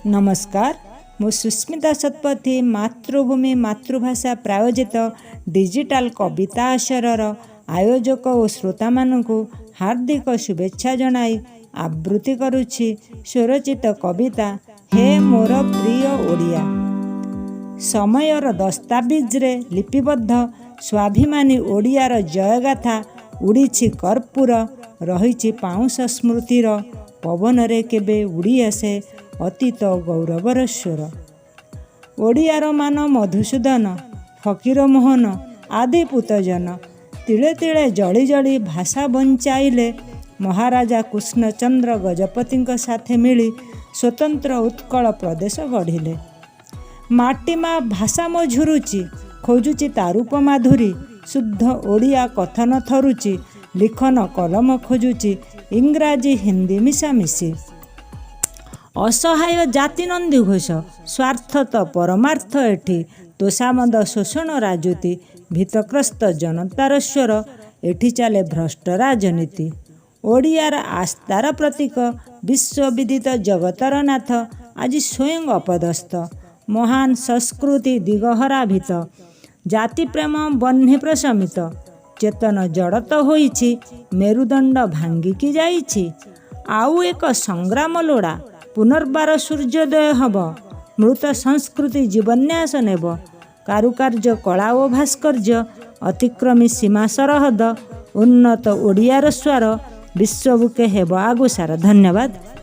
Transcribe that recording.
ନମସ୍କାର, ମୁଁ ସୁସ୍ମିତା ଶତପଥୀ ମାତୃଭୂମି ମାତୃଭାଷା ପ୍ରାୟୋଜିତ ଡିଜିଟାଲ କବିତା ଆସରର ଆୟୋଜକ ଓ ଶ୍ରୋତାମାନଙ୍କୁ ହାର୍ଦ୍ଦିକ ଶୁଭେଚ୍ଛା ଜଣାଇ ଆବୃତ୍ତି କରୁଛି ସ୍ୱରଚିତ କବିତା ହେ ମୋର ପ୍ରିୟ ଓଡ଼ିଆ। ସମୟର ଦସ୍ତାବିଜରେ ଲିପିବଦ୍ଧ ସ୍ୱାଭିମାନୀ ଓଡ଼ିଆର ଜୟଗାଥା। ଉଡ଼ିଛି କର୍ପୂର, ରହିଛି ପାଉଁଶ, ସ୍ମୃତିର ପବନରେ କେବେ ଉଡ଼ି ଆସେ ଅତୀତ ଗୌରବର ସ୍ୱର। ଓଡ଼ିଆର ମାନ ମଧୁସୂଦନ, ଫକୀରମୋହନ ଆଦି ପୂତଜନ ତିଳେ ତିଳେ ଜଳି ଜଳି ଭାଷା ବଞ୍ଚାଇଲେ। ମହାରାଜା କୃଷ୍ଣଚନ୍ଦ୍ର ଗଜପତିଙ୍କ ସାଥେ ମିଳି ସ୍ୱତନ୍ତ୍ର ଉତ୍କଳ ପ୍ରଦେଶ ଗଢ଼ିଲେ। ମାଟି ମା ଭାଷା ମୋ ଝୁରୁଛି, ଖୋଜୁଛି ତା ରୂପ ମାଧୁରୀ। ଶୁଦ୍ଧ ଓଡ଼ିଆ କଥନ ଥରୁଛି, ଲିଖନ କଲମ ଖୋଜୁଛି ଇଂରାଜୀ ହିନ୍ଦୀ ମିଶାମିଶି। ଅସହାୟ ଜାତି ନନ୍ଦିଘୋଷ, ସ୍ୱାର୍ଥ ତ ପରମାର୍ଥ ଏଠି। ତୋଷାମଦ ଶୋଷଣ ରାଜୁତି, ଭୀତତ୍ରସ୍ତ ଜନତାର ସ୍ୱର। ଏଠି ଚାଲେ ଭ୍ରଷ୍ଟ ରାଜନୀତି। ଓଡ଼ିଆର ଆସ୍ଥାର ପ୍ରତୀକ, ବିଶ୍ୱବିଦିତ ଜଗତର ନାଥ ଆଜି ସ୍ୱୟଂ ଅପଦସ୍ଥ। ମହାନ ସଂସ୍କୃତି ଦିଗହରା ଭୀତ, ଜାତିପ୍ରେମ ବହ୍ନି ପ୍ରଶମିତ। ଚେତନ ଜଡ଼ତ ହୋଇଛି, ମେରୁଦଣ୍ଡ ଭାଙ୍ଗିକି ଯାଇଛି। ଆଉ ଏକ ସଂଗ୍ରାମ ଲୋଡ଼ା, ପୁନର୍ବାର ସୂର୍ଯ୍ୟୋଦୟ ହେବ। ମୃତ ସଂସ୍କୃତି ଜୀବନ୍ୟାସ ନେବ। କାରୁକାର୍ଯ୍ୟ କଳା ଓ ଭାସ୍କର୍ଯ୍ୟ ଅତିକ୍ରମୀ ସୀମା ସରହଦ, ଉନ୍ନତ ଓଡ଼ିଆର ସ୍ୱର ବିଶ୍ୱବୁକେ ହେବ ଆଗୁସାର। ଧନ୍ୟବାଦ।